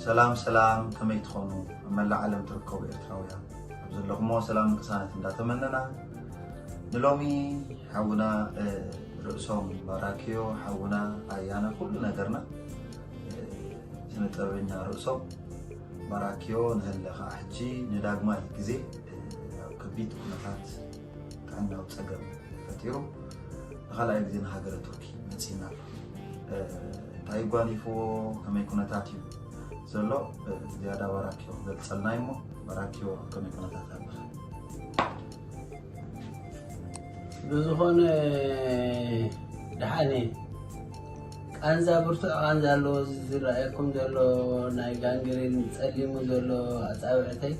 ሰላም ሰላም፣ ከመይ ትኾኑ? ኣብ መላእ ዓለም ትርከቡ ኤርትራውያን ኣብ ዘለኹሞ ሰላም ቅሳነት እንዳተመነና፣ ንሎሚ ሓውና ርእሶም ባራኪዮ፣ ሓውና ኣያና፣ ኩሉ ነገርና፣ ስነ ጥበበኛ ርእሶም ባራኪዮ ንህለ ከዓ ሕጂ ንዳግማይ ግዜ ኣብ ከቢድ ኩነታት ጥዕናዊ ጸገም ፈጢሩ ንኻልኣይ ግዜ ንሃገረ ቱርኪ መጺና ኣሎ። እንታይ ጓኒፍዎ፣ ከመይ ኩነታት እዩ ዘሎ? ዝያዳ ባራኪዮ ክገልጸልና እዩ። እሞ ባራኪዮ፣ ኣብ ከመይ ኩነታት ኣለኻ? ብዝኾነ ደሓነ ቃንዛ፣ ብርቱዕ ቃንዛ ኣለዎ። እዚ ዝረኣየኩም ዘሎ ናይ ጋንግሪን ጸሊሙ ዘሎ ኣጻብዕተይ፣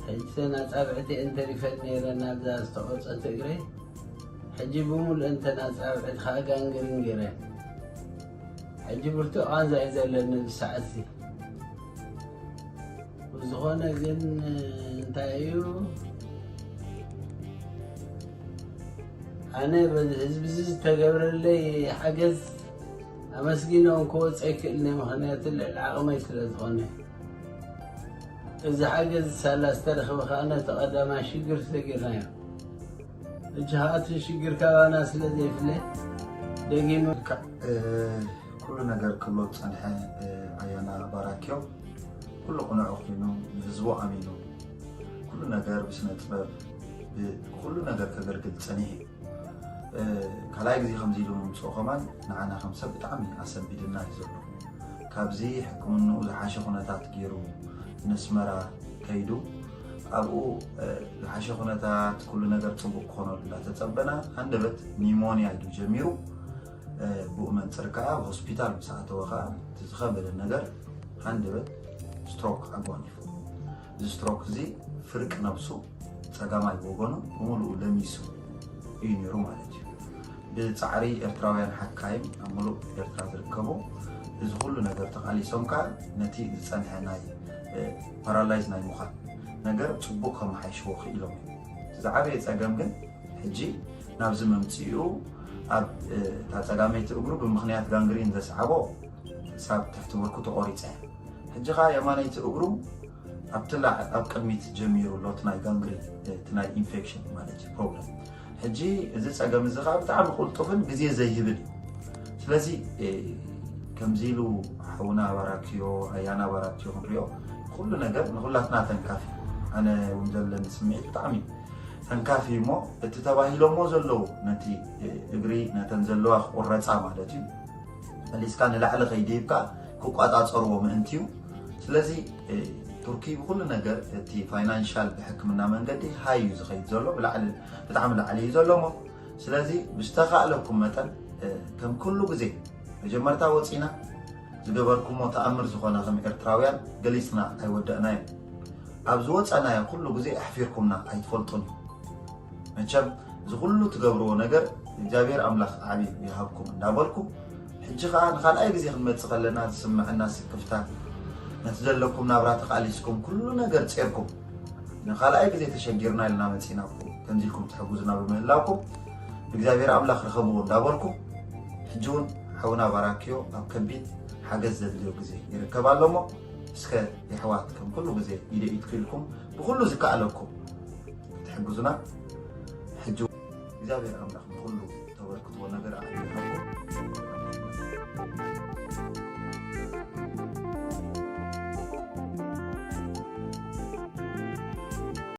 ሕጂ እተን ኣጻብዕቲ እንተሪፈን ነይረን ኣብዛ ዝተቆርጸት እግረይ፣ ሕጂ ብምሉእ እንተን ኣጻብዕቲ ከዓ ጋንግሪን ገይረን። ሕጂ ብርቱዕ ቃንዛ እዩ ዘለኒ ኣብዚ ሰዓት እዚ። ብዝኾነ ግን እንታይ እዩ፣ ኣነ በዚ ህዝቢ እዚ ዝተገብረለይ ሓገዝ ኣመስጊኖም ክወፅ ኣይክእልን እየ። ምኽንያቱ ልዕሊ ዓቕመይ ስለ ዝኾነ፣ እዚ ሓገዝ ሳላ ዝተረኽበ ከዓ ነቲ ቀዳማይ ሽግር ሰጊርናዮ። ሕጂ ከዓ እቲ ሽግር ካባና ስለ ዘይፍለ ደጊሙ ኩሉ ነገር ክብሎ ዝጸንሐ ኣያና ባራኪዮ ኩሉ ቅኑዕ ኮይኑ ንህዝቡ ኣሚኑ ኩሉ ነገር ብስነ ጥበብ ኩሉ ነገር ከገልግል ጸኒሑ እዩ። ካልኣይ ግዜ ከምዚ ኢሉ ምምፅኡ ከማን ንዓና ከም ሰብ ብጣዕሚ ኣሰንቢድና እዩ ዘሎ። ካብዚ ሕክምንኡ ዝሓሸ ኩነታት ገይሩ ነስመራ ከይዱ ኣብኡ ዝሓሸ ኩነታት ኩሉ ነገር ፅቡቅ ክኾነሉ እንዳተፀበና ሃንደበት ኒሞንያ እዩ ጀሚሩ። ብኡ መንፅር ከዓ ኣብ ሆስፒታል ምስ ኣተወ ከዓ እቲ ዝኸበደ ነገር ሃንደበት ስትሮክ ኣጓኒፉ። እዚ ስትሮክ እዚ ፍርቂ ነብሱ ፀጋማይ ወገኑ ብምሉኡ ለሚሱ እዩ ነይሩ ማለት እዩ። ብፃዕሪ ኤርትራውያን ሓካይም ኣብ ሙሉእ ኤርትራ ዝርከቡ እዚ ኩሉ ነገር ተቓሊሶም ከዓ ነቲ ዝፀንሐ ናይ ፓራላይዝ ናይ ምዃን ነገር ፅቡቅ ከመሓይሽዎ ክኢሎም እዮም። ዝዓበየ ፀገም ግን ሕጂ ናብዚ መምፅኡ ኣብ እታ ፀጋመይቲ እግሩ ብምኽንያት ጋንግሪን ዘስዓቦ ሳብ ትሕቲ ብርኩ ተቆሪፀ። ሕጂ ከዓ የማነይቲ እግሩ ኣብቲ ላዕ ኣብ ቅድሚት ጀሚሩ ኣሎ እቲ ናይ ጋንግሪን እቲ ናይ ኢንፌክሽን ማለት እዩ ፕሮብለም። ሕጂ እዚ ፀገም እዚ ከዓ ብጣዕሚ ቅልጡፍን ግዜ ዘይህብን እዩ። ስለዚ ከምዚ ኢሉ ሓውና ባራኪዮ ኣያና ባራኪዮ ክንሪኦ ኩሉ ነገር ንኩላትና ተንካፊ። ኣነ እውን ዘለኒ ስምዒት ብጣዕሚ ተንካፊ እሞ እቲ ተባሂሎሞ ዘለዉ ነቲ እግሪ ነተን ዘለዋ ክቁረፃ ማለት እዩ መሊስካ ንላዕሊ ከይድይብካ ክቋፃፀርዎ ምእንቲ እዩ። ስለዚ ቱርኪ ብኩሉ ነገር እቲ ፋይናንሻል ብሕክምና መንገዲ ሃይ እዩ ዝኸይድ ዘሎ ብላዕሊ ብጣዕሚ ላዕሊ እዩ ዘሎ እሞ ስለዚ ብዝተኻእለኩም መጠን ከም ኩሉ ግዜ መጀመርታ ወፂና ዝገበርኩሞ ተኣምር ዝኾነ ከም ኤርትራውያን ገሊፅና ኣይወደእናዮ። ኣብ ዝወፀናዮ ኩሉ ግዜ ኣሕፊርኩምና ኣይትፈልጡን እዩ። መቸም እዚ ኩሉ ትገብርዎ ነገር እግዚኣብሔር ኣምላኽ ዓብዩ ይሃብኩም እንዳበልኩ ሕጂ ከዓ ንካልኣይ ግዜ ክንመፅእ ከለና ዝስምዐና ስክፍታት ነቲ ዘለኩም ናብራ ተቃሊስኩም ኩሉ ነገር ጼርኩም ንካልኣይ ግዜ ተሸጊርና ኢልና መፂናኩም ከምዚልኩም ትሕጉዝና ብምህላውኩም እግዚኣብሔር ኣምላኽ ርኸብዎ እንዳበልኩ ሕጂ እውን ሓውና ባራኪዮ ኣብ ከቢድ ሓገዝ ዘድልዮ ግዜ ይርከብ ኣሎ እሞ እስከ የሕዋት ከም ኩሉ ግዜ ኢደ ኢድኩ ኢልኩም ብኩሉ ዝከኣለኩም ክትሕግዙና ሕጂ እግዚኣብሔር ኣምላኽ ንኩሉ ተበርክትዎ ነገር ኣዕሊልኩም